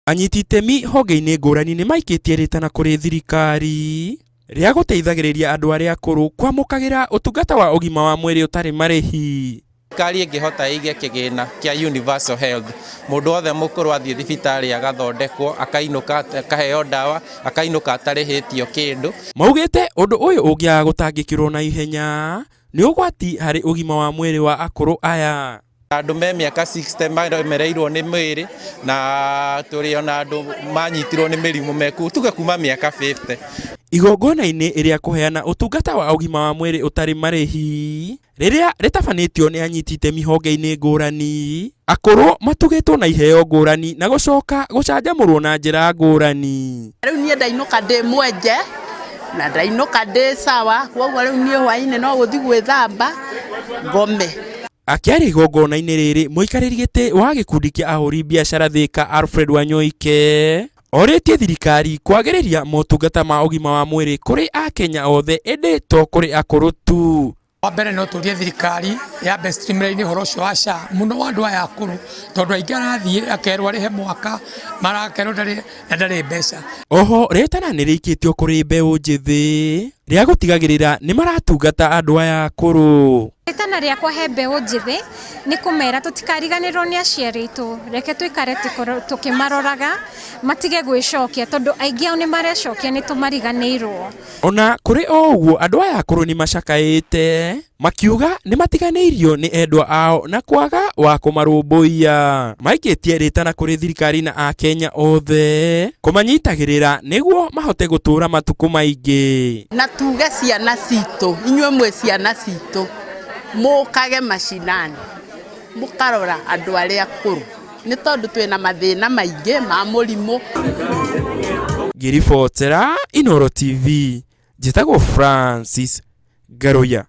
Anyiti itemi honge-inĩ ngũrani nĩ maikĩtie rĩtana kũrĩ thirikari rĩa gũteithagĩrĩria andũ arĩa akũrũ kwamũkagĩra ũtungata wa ũgima wa mwĩrĩ ũtarĩ marĩhi. Thirikari ĩngĩhota ĩige kĩgĩna kĩa universal health, mũndũ wothe mũkũrũ athiĩ thibitarĩ agathondekwo, akainũka akaheo ndawa, akainũka atarĩhĩtio kĩndũ. Maugĩte ũndũ ũyũ ũngĩaga gũtangĩkĩrwo na ihenya nĩ ũgwati harĩ ũgima wa mwĩrĩ wa akũrũ aya. Andũ me mĩaka 60 maremereirwo nĩ mwĩrĩ na tũrĩ ona andũ manyitirwo nĩ mĩrimũ meku tuge kuma mĩaka 50. Igongona-inĩ rĩa kũheana ũtungata wa ũgima wa mwĩrĩ ũtarĩ marĩhi rĩrĩa rĩtabanĩtio nĩ anyiti itemi honge-inĩ ngũrani, akũrũ matugĩtwo na iheo ngũrani na gũcoka gũcanjamũrwo na njĩra ngũrani. Rĩu niĩ ndainũka ndĩ mwenje na ndainũka ndĩ sawa, koguo rĩu niĩ hwainĩ no gũthiĩ gwĩthamba ngome. Akĩaria igongona-inĩ rĩrĩ, mũikarĩri gĩtĩ wa gĩkundi kĩa ahũri biacara Thika Alfred Wanyoike orĩtie thirikari kwagĩrĩria motungata ma ũgima wa mwĩrĩ kũrĩ akenya othe ĩndĩ to kũrĩ akũrũ tu. Wa mbere no tũrie thirikari yambe streamline ũhoro ũcio wa SHA mũno wa andũ aya akũrũ tondũ aingĩ arathiĩ akerwo arĩhe mwaka mara akerwo ndarĩ na ndarĩ mbeca. Oho rĩtana nĩ rĩikĩtio kũrĩ mbeũ njĩthĩ rĩa gũtigagĩrĩra nĩ maratungata andũ aya akũrũ. Rĩtana rĩakwa he mbeũ njĩthĩ nĩ kũmera tũtikariganĩrwo nĩ aciari aitũ, reke tũikare tũkĩmaroraga matige gwĩcokia tondũ aingĩ ao nĩ marecokia nĩ tũmariganĩirwo. Ona kũrĩ o ũguo andũ aya akũrũ nĩ macakaĩte makiuga nĩ matiganĩirio nĩ endwa ao na kwaga wa kũmarũmbũiya. Maikĩtie rĩtana kũrĩ thirikari na akenya othe kũmanyitagĩrĩra nĩguo mahote gũtũũra matukũ maingĩ. Na tuge ciana citũ, inyuĩ mwĩ ciana citũ, mũkage macinani, mũkarora andũ arĩa akũrũ, nĩ tondũ twĩna mathĩna maingĩ ma mũrimũ. Ngĩribotera Inooro TV, njĩtagwo Francis Ngaruiya.